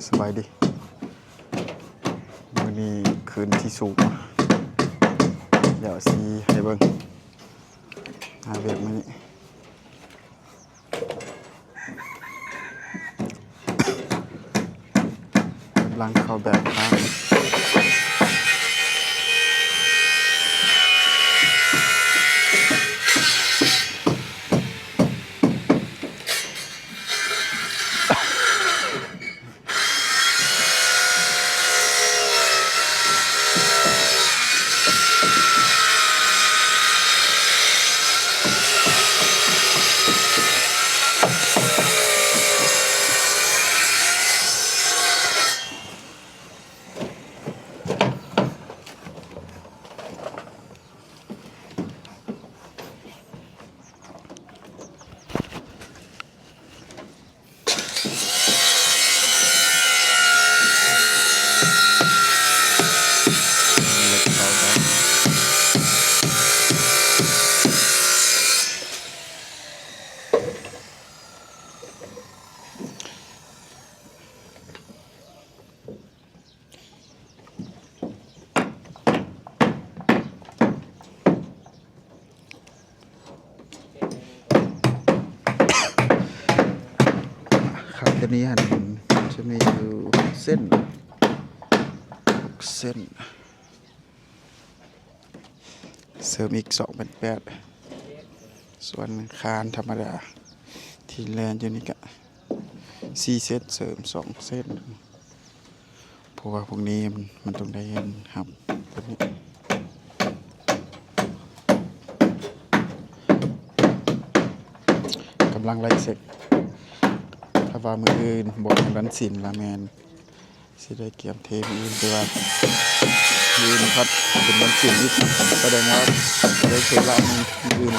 ສະບາຍດີ ມື້ນີ້ຄືນທີ່ສູງ ດຽວຊິໃຫ້ເບິ່ງ ຫາແບບມື້ນີ້ ກຳລັງເຂົ້າແບບຂ້າງ. ຄັນຕົວນີ້ຫັ້ນຈະມີຢູ່ເສັ້ນ ຫົກເສັ້ນ. ເສີມອີກສອງເປັນແປດ ສ່ວນຄານທຳມະດາທີ່ແລ່ນຢູ່ນີ້ກະສີ່ເສັ້ນ ເສີມສອງເສັ້ນ ເພາະວ່າພວກນີ້ມັນ ມັນຕ້ອງໄດ້ຮັບຕົວນີ້ ກຳລັງໄລ່ເຊັກ ຖ້າວ່າມື້ອື່ນບໍ່ແມ່ນວັນສິນລະແມ່ນ ຊິໄດ້ກຽມເທມື້ອື່ນ ແຕ່ວ່າມື້ອື່ນພັດເປັນວັນສິນອີກ ສະແດງວ່າຊິໄດ້ເທລະໜຶ່ງມື້ອື່ນ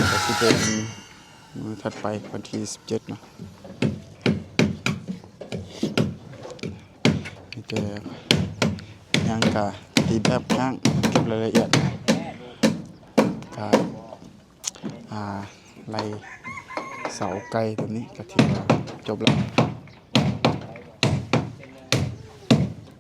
ກໍຊິເປັນມື້ຖັດໄປວັນທີສິບເຈັດເນາະ. ມີແຕ່ຫຍັງກະຕີແບບຂ້າງ ເກັບລາຍລະອຽດ ກະ ອ່າ ໄລ່ເສົາໄກ່ຕົວນີ້ກະຖືວ່າຈົບແລ້ວ.